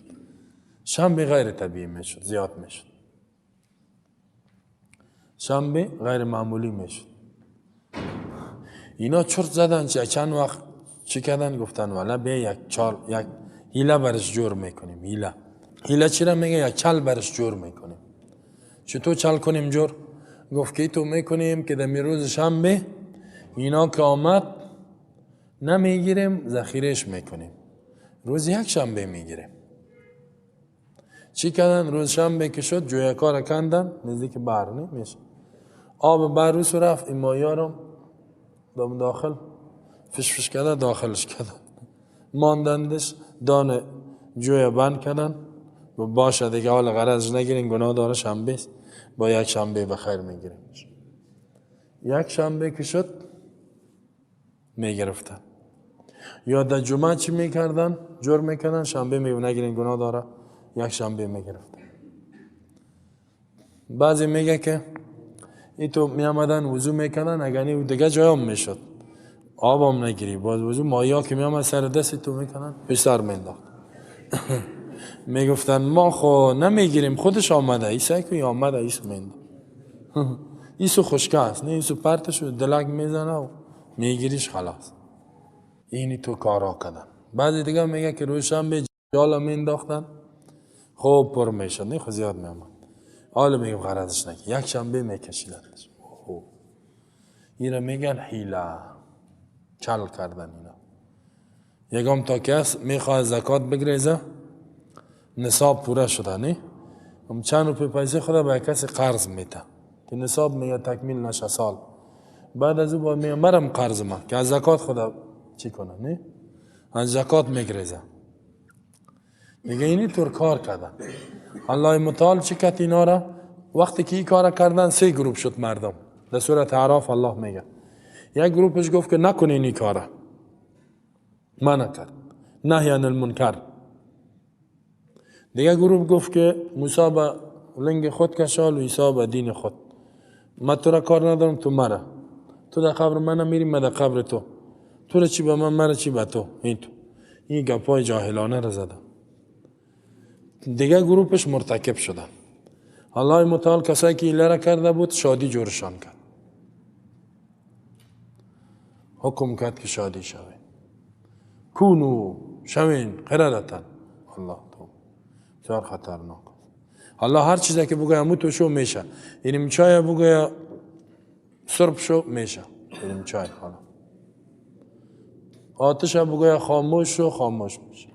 شنبه غیر طبیعی میشد، زیاد میشد. شنبه غیر معمولی میشد. اینا چرت زدن چه چند وقت چی کردن؟ گفتن والا بیا یک چال، یک هیله برش جور میکنیم. هیله، هیله چی را میگه؟ یک چل برش جور میکنیم. چطور چل کنیم جور؟ گفت که تو میکنیم که در روز شنبه اینا که آمد نمیگیریم، ذخیرهش میکنیم، روز یک شنبه میگیریم. چی کردن؟ روز شنبه که شد جویکار کندن نزدیک بحر نمیشه، آب بحر روز رفت، این مایا رو داخل فش فش کرده داخلش کردن، ماندندش دانه جوی بند کردن. و باشه دیگه حال غرض نگیرین، گناه داره، شنبه است، با یک شنبه بخیر میگیریم. یک شنبه که شد میگرفتن. یا در جمعه چی میکردن؟ جور میکردن، شنبه می نگیرین گناه داره، یک شنبه میگرفتن. بعضی میگه که ای تو میامدن وضو میکردن، اگر نی دیگه جایم میشد آبم نگیری، باز وضو مایا که میامد سر دست تو میکنن پیش سر مینداخت. میگفتن ما خو نمیگیریم، خودش آمده، ایسا که آمده ایسو مینداخت. ایسو خشکه است، نه ایسو پرتش و دلک میزنه و میگیریش خلاص. اینی تو کارا کردن. بعضی دیگه میگه که روز شنبه جالا مینداختن، خوب پر میشد، نه خو زیاد میامد. حالا میگم غرضش نکن، یک شنبه میکشیدنش. اینا میگن حیله، چل کردن اینا. یکم تا کس میخواد زکات بگریزه، نصاب پوره شده، نه؟ هم چند روپیه پیسه خدا به کسی قرض میده که نصاب میگه تکمیل نشه سال. بعد از او با میگه مرم قرض ما که از زکات خدا چی کنه، نه؟ از زکات میگریزه. میگه اینی طور کار کردن. الله متعال چی کرد اینا را؟ وقتی که این کار کردن سه گروپ شد مردم. در سورة اعراف الله میگه یک گروپش گفت که نکنین این کاره، منع کرد، نهی عن المنکر. دیگه گروپ گفت که موسی به لنگ خود کشال و عیسی به دین خود، من تو را کار ندارم، تو مرا، تو در قبر من میری، من در قبر تو، تو را چی به من، مرا چی به تو. این تو این گپای جاهلانه را زده. دیگه گروپش مرتکب شدن. الله متعال کسایی که ایله را کرده بود شادی جورشان کرد، حکم کرد که شادی شوین، کونو شوین قردتن. الله تو بسیار خطرناک. الله هر چیزی که بگوید امو تو شو میشه، اینم چای بگوید سرب شو میشه، اینم چای. حالا آتش بگوید خاموش شو، خاموش میشه.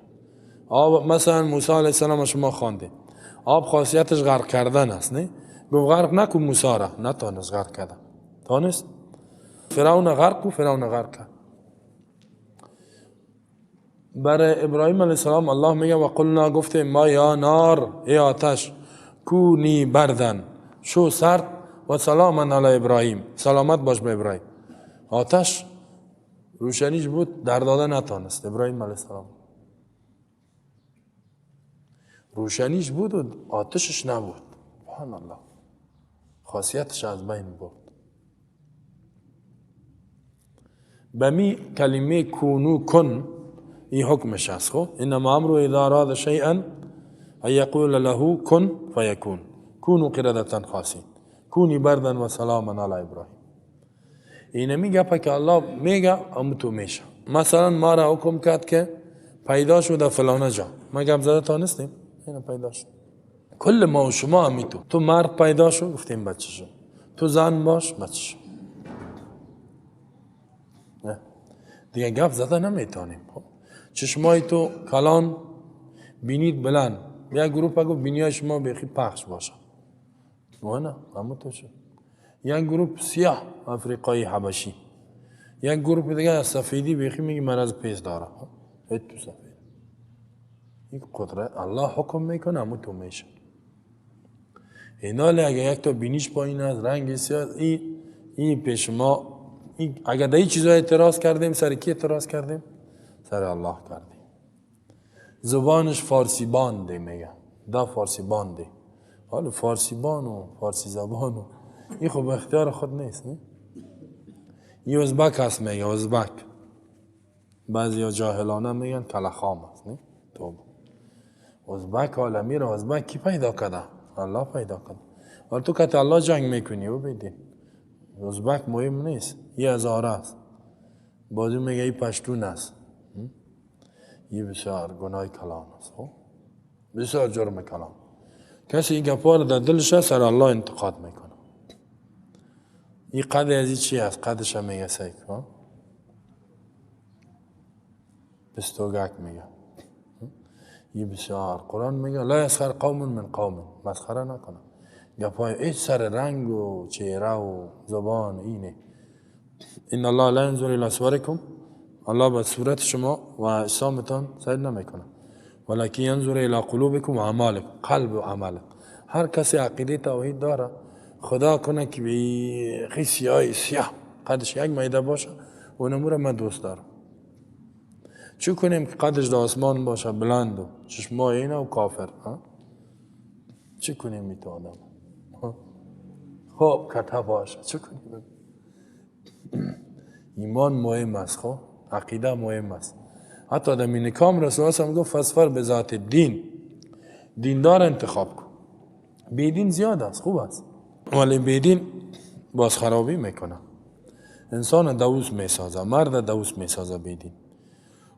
آب مثلا موسی علیه السلام شما خواندید، آب خاصیتش غرق کردن است، نه؟ گفت غرق نکن موسی را، نتانست غرق کردن، تانست فرعون غرق و فرعون غرق کرد. برای ابراهیم علیه السلام الله میگه و قلنا، گفتیم ما یا نار، ای آتش، کونی بردن، شو سرد، و سلاما علی ابراهیم، سلامت باش به ابراهیم. آتش روشنیش بود، در داده نتانست ابراهیم علیه السلام. روشنیش بود و آتشش نبود. سبحان الله، خاصیتش از بین برد. به می کلمه کونو کن این حکمش است. خب انما امره اذا اراد شیئا ان یقول له کن فیکون، کونو قردة خاسین، کونی بردا و سلاما علی ابراهیم. اینمی گپه که الله میگه امو تو میشه. مثلا ما را حکم کرد که پیدا شد در فلانه جا، ما گپ زده تانستیم، اینو پیدا شد. کل ما و شما همی تو، تو مرد پیدا شو گفتیم بچه شو، تو زن باش بچه شو. دیگه گپ زده نمیتونیم. چشمای تو کلان، بینید بلند. یک گروه گفت بینیای شما بیخی پخش باشه، نه همون تو شد. یک گروه سیاه افریقایی حبشی، یک گروه دیگه از سفیدی بیخی میگه مرض پیس داره، تو سفید. این قدرت الله حکم میکنه، همون تو میشه. اینالی اگه یک تا بینیش پایین است، رنگ سیاه، این پیش ما، اگه در این چیزا اعتراض کردیم، سر کی اعتراض کردیم؟ سر الله کردیم. زبانش فارسی بانده میگه، دا فارسی بانده. حالا فارسی بان و فارسی زبان و این خب اختیار خود نیست، نه؟ این ازبک هست میگه، ازبک. بعضی ها جاهلانه میگن کلخام هست، نه؟ توبه. ازبک عالمی را ازبک کی پیدا کرده؟ الله پیدا کرده. ولی تو که الله جنگ میکنی و بیدین ازبک مهم نیست، یه هزاره است. بازی میگه این پشتون است. یه بسیار گناه کلام است، بسیار جرم کلام. کسی این گپا رو در دلش سر الله انتقاد میکنه. این قد از این چی است؟ قدش هم میگه سیک، بستوگک میگه. یه بسیار قرآن میگه لا یسخر قوم من قوم، مسخره نکنه. گپای هیچ سر رنگ و چهره و زبان اینه. ان الله لا ينظر الى صورکم، الله به صورت شما و اجسامتان سیر نمیکنه، ولکن ینظر الى قلوبکم و اعمالکم، قلب و عمل. هر کسی عقیده توحید داره، خدا کنه که بیخی سیاه سیاه قدش یک میده باشه، اونمو را من دوست دارم. چون کنیم که قدش در آسمان باشه بلند و چشمای اینه و کافر، چه کنیم می تو آدم؟ خب کته باشه، چه کنیم؟ ایمان مهم است، خب عقیده مهم است. حتی در نکام رسول الله هم گفت فصفر به ذات دین، دیندار انتخاب کن. بیدین زیاد است، خوب است، ولی بیدین باز خرابی میکنه، انسان دوست میسازه، مرد دوست میسازه بیدین.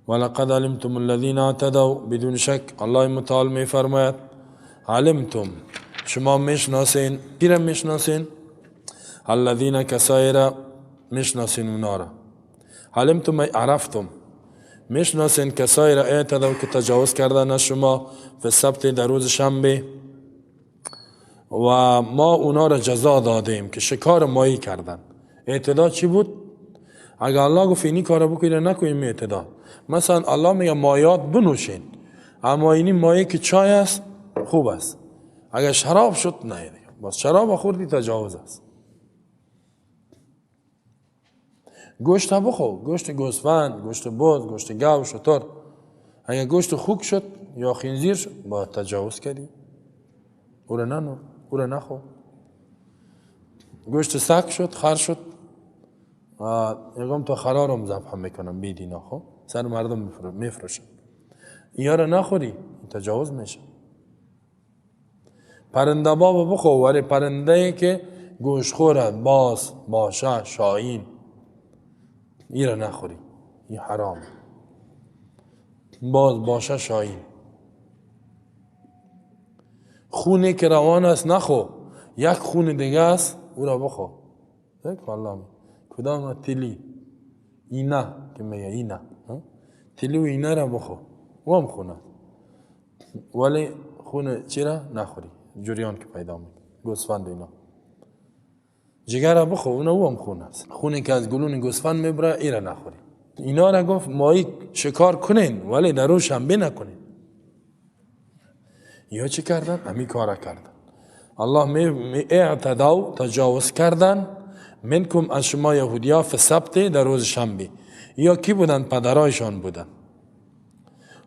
ولقد علمتم الذین اعتدوا، بدون شک الله متعال میفرماید علمتم شما میشناسین، کی را میشناسین؟ الذین کسایی را میشناسین اونا را. علمتم ای عرفتم، میشناسین کسایی را اعتدوا که تجاوز کردن از شما فی السبت در روز شنبه، و ما اونا را جزا دادیم که شکار ماهی کردن. اعتدا چی بود؟ اگر الله گفت اینی کارو بکنید نکنیم اعتدا. مثلا الله میگه مایات بنوشین، اما اینی مایه که چای است خوب است، اگر شراب شد نه دیگه، باز شراب خوردی تجاوز است. گوشت بخور، گوشت گوسفند، گوشت بز، گوشت گاو، شتر. اگر گوشت خوک شد یا خنزیر شد باید تجاوز کردی، او را ننو، او را نخور. گوشت سگ شد، خر شد، و یکم تا خرارم ذبح میکنم بی دینا، خب سر مردم میفروشن، یا را نخوری تجاوز میشه. پرنده بابا بخور، ولی پرنده که گوشت خورد، باز، باشه، شاهین، این را نخوری، این حرام. باز، باشه، شاهین. خونه که روان است نخو، یک خون دیگه است او را بخو. یک والله کدام تلی اینه که میگه اینه تلی و اینه را بخو، او هم خونه، ولی خون چی را نخوری، جریان که پیدا میکنه گوسفند اینا. جگر را بخو، اون او هم خون است. خونی که از گلون گوسفند میبره ای را نخوری. اینا را گفت ماهی شکار کنین ولی در روز شنبه نکنین. یا چی کردن؟ همی کار کردن. الله می اعتداو تجاوز کردن منکم از شما یهودیا فی السبت در روز شنبه. یا کی بودن؟ پدرایشان بودن.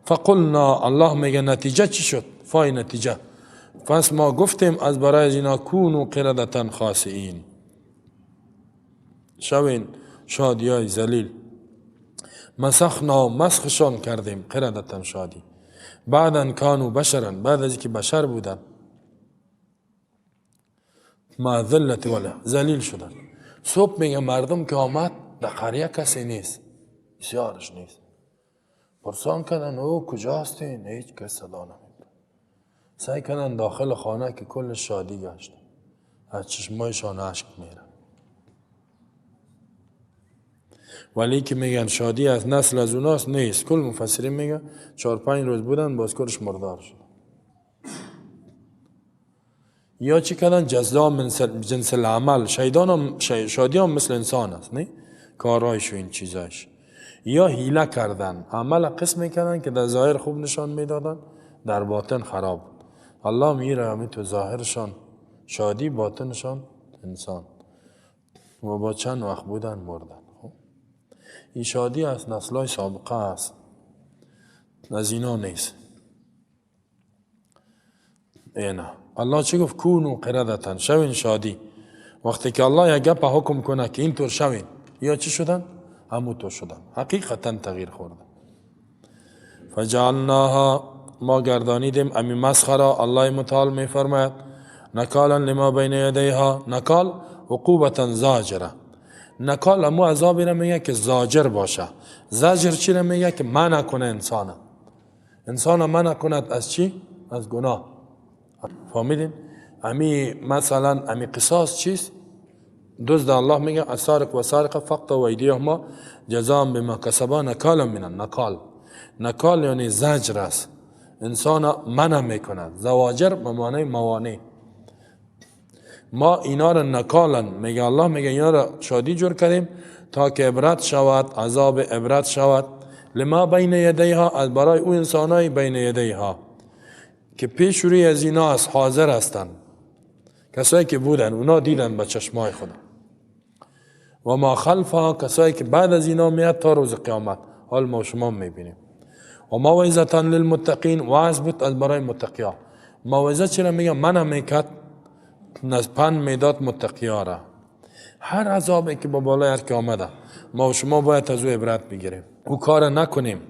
فقلنا، الله میگه نتیجه چی شد؟ فای نتیجه. پس ما گفتیم از برای اینا کونو قردة خاسئین، شوین شادیای ذلیل. مسخنا، مسخشان کردیم، قردة شادی. بعدا کانو بشرا، بعد از اینکه بشر بودن، مع ذلت ولا ذلیل شدن. صبح میگه مردم که آمد در قریه کسی نیست، بسیارش نیست. پرسان کردن او کجا هستین؟ هیچ کس صدا نمیده. سعی کردن داخل خانه که کل شادی گشت، از چشمایشان اشک میره. ولی که میگن شادی از نسل از اوناست نیست. کل مفسرین میگن 4-5 روز بودن باز کلش مردار شد. یا چی کردن؟ جزا من جنس العمل. شیطان هم شادی هم مثل انسان است، نه؟ کارایش و این چیزاش. یا حیله کردن، عمل قسم کردن که در ظاهر خوب نشان میدادن، در باطن خراب بود. الله میره همین تو ظاهرشان شادی، باطنشان انسان. و با چند وقت بودن مردن. این شادی از نسل‌های سابقه است، از اینا نیست. اینا الله چی گفت؟ کونو قردتن، شوین شادی. وقتی که الله یک گپ حکم کنه که اینطور شوین، یا چی شدن؟ همونطور شدن، حقیقتا تغییر خوردن. فجعلناها، ما گردانیدیم امی مسخره. الله متعال میفرماید نکالا لما بین یدیها، نکال عقوبتا زاجره. نکال امو عذابی را میگه که زاجر باشه. زاجر چی را میگه؟ که منع کنه انسانه، انسان منع کند از چی؟ از گناه. فهمیدین؟ امی مثلا امی قصاص چیست؟ دزد الله میگه السارق و سارقه فقطعوا ایدیهما جزاء بما کسبا نکالا من النکال. نکال یعنی زجر است، انسان منع میکند. زواجر به معنی موانع. ما اینا را نکالن میگه الله، میگه اینا را شادی جور کردیم تا که عبرت شود، عذاب عبرت شود. لما بین یدیها، از برای او انسانای بین یدیها که پیش روی از اینا است، حاضر هستند، کسایی که بودن اونا دیدن با چشمای خدا. و ما خلفها، کسایی که بعد از اینا میاد تا روز قیامت، حال ما شما میبینیم. و موعظه للمتقین، وعظ بود از برای متقیا. موعظه چرا میگه؟ منم میکرد، پند میداد متقیا را. هر عذابی که با بالای هر که آمده، ما و شما باید از او عبرت بگیریم، او کار نکنیم.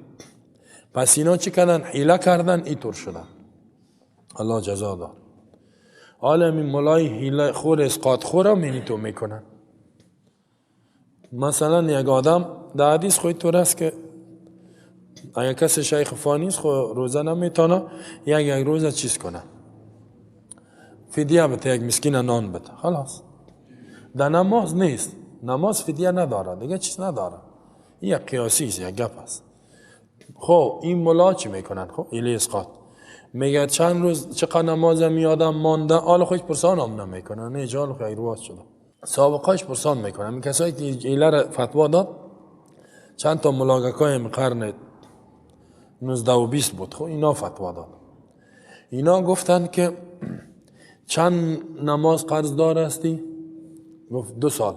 پس اینا چی کردن؟ حیله کردن، اینطور شدن. الله جزا داد. حالا این ملای حیله خور اسقاط خور هم اینی تو میکنن. مثلا یک آدم در حدیث خود طور است که اگر کسی شیخ فانی است خو روزه نمیتونه یک روزه چیز کنه، فدیه بده، یک مسکین نان بده، خلاص. در نماز نیست، نماز فدیه نداره، دیگه چیز نداره. این یک قیاسی است، یک گپ است. خب این ملا چی میکنن؟ خب ایلی اسقاط میگه چند روز چقدر نماز میادم مانده، حالا خودش پرسان هم نمیکنه، نه جال خیر واز شده. سابقاش پرسان میکنه. این کسایی که ایله را فتوا داد چند تا ملاگکای قرن 19 و 20 بود، خب اینا فتوا داد. اینا گفتن که چند نماز قرضدار هستی؟ گفت 2 سال.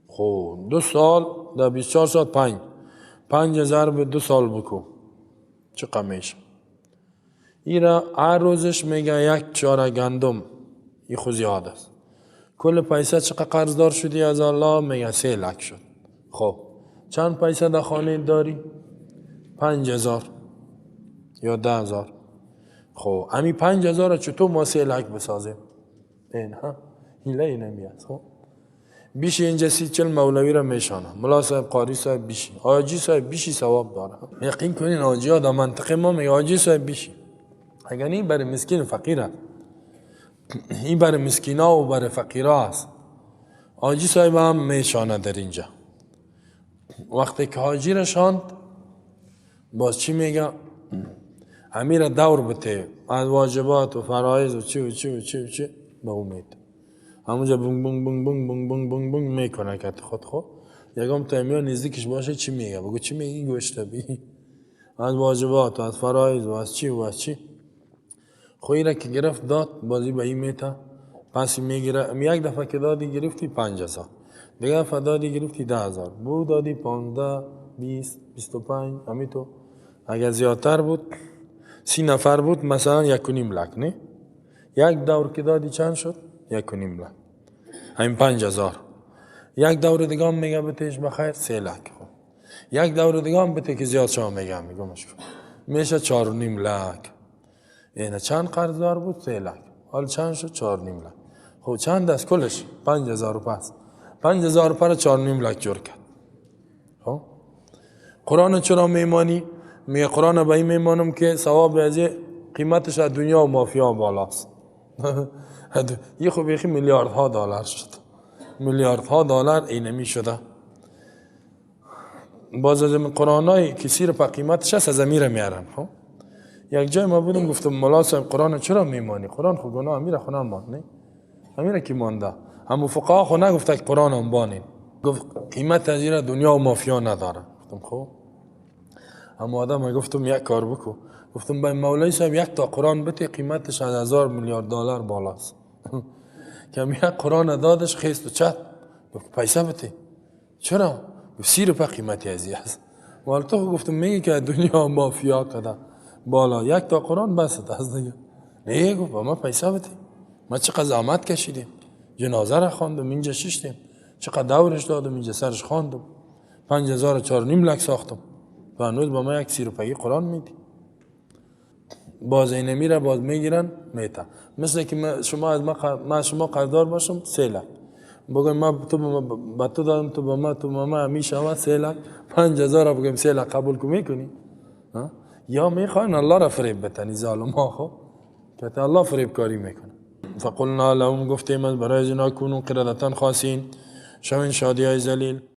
خب 2 سال در 24 ساعت 5 ضرب 2 سال بکو چقدر میشه؟ ایرا هر روزش میگه 1 چاره گندم، این خو زیاد است. کل پیسه چقدر قرضدار شدی از الله؟ میگه 3 لک شد. خب چند پیسه در خانه داری؟ 5000 یا 10000. خب امی 5000 را چطور ما 3 لک بسازیم؟ این ها هیله اینمی است. خب بیشی اینجا 30-40 مولوی را میشانه، ملا صاحب، قاری صاحب بیشی، حاجی صاحب بیشی ثواب داره. یقین کنین حاجی ها در منطقه ما میگه حاجی صاحب بیشی، اگر این برای مسکین فقیر است، این برای مسکینا و برای فقیرا است. حاجی صاحب هم میشانه در اینجا. وقتی که حاجی را شاند باز چی میگه؟ امیر دور بته از واجبات و فرایض و چی و چی و چی و چی به امید همونجا بونگ بونگ بونگ بونگ بونگ بونگ بونگ بونگ میکنه که خود خود یکم تایمیا نزدیکش باشه چی میگه؟ بگو چی میگی گوشته بی از واجبات و از فرایض و از چی و از چی. خویی را که گرفت داد بازی به این میته، پس میگیره. یک دفعه که دادی گرفتی 5000، دیگه دفعه دادی گرفتی 10000، بو دادی 15 20 25، همین تو اگر زیادتر بود 30 نفر بود مثلا 1.5 لک، نه؟ یک دور که دادی چند شد؟ 1.5 لک، همین 5000. یک دور دیگه هم میگه بتیش بخیر 3 لک. خب یک دور دیگه هم بته که زیاد شما میگم میگمش میشه 4.5 لک. اینه چند قرضدار بود؟ 3 لک. حال چند شد؟ 4.5 لک. خب چند است کلش؟ 5000 پس 5000 پر 4.5 لک جور کرد. خب قرآن چرا میمانی؟ میگه قرآن به این میمانم که ثواب از قیمتش از دنیا و مافیا بالاست. یه خب یخی میلیاردها دلار شد، میلیاردها دلار اینمی شده. باز از قرآنای که سیر پا قیمتش هست از امیر میارن. خب یک جای ما بودم گفتم مولا صاحب قرآن چرا میمانی؟ قرآن خب گناه امیر خو نماند، نه امیر کی مانده؟ همو فقها خو نگفته که قرآن هم بانین، گفت قیمت از ایره دنیا و مافیا نداره. گفتم خب اما آدم گفتم یک کار بکو، گفتم به مولای صاحب یک تا قرآن بده قیمتش از 1000 میلیارد دلار بالاست. که یک قرآن دادش خیست و چت، گفت پیسه بده. چرا؟ گفت 30 روپه قیمتی ازی است. ولی تو گفتم میگی که دنیا مافیا کده بالا، یک تا قرآن بس است دیگه. نه گفت با ما پیسه بده، ما چقدر زحمت کشیدیم، جنازه را خواندم اینجا ششتیم، چقدر دورش دادم اینجا سرش خواندم، 5000 4.5 لک ساختم و هنوز با ما یک 30 روپه‌ای قرآن میدی. باز اینه میره باز میگیرن میته. مثل که شما از ما شما قرضدار باشم 3 لک، بگم ما تو با تو دادم تو با ما تو با ما میشود 3 لک، 5000 بگم 3 لک قبول کو میکنی؟ یا میخواین الله را فریب بتنی ظالم ها، خب که الله فریب کاری میکنه. فقلنا لهم گفتیم از برای اینا کونو قردتن خاصین، شوین شادی های ذلیل.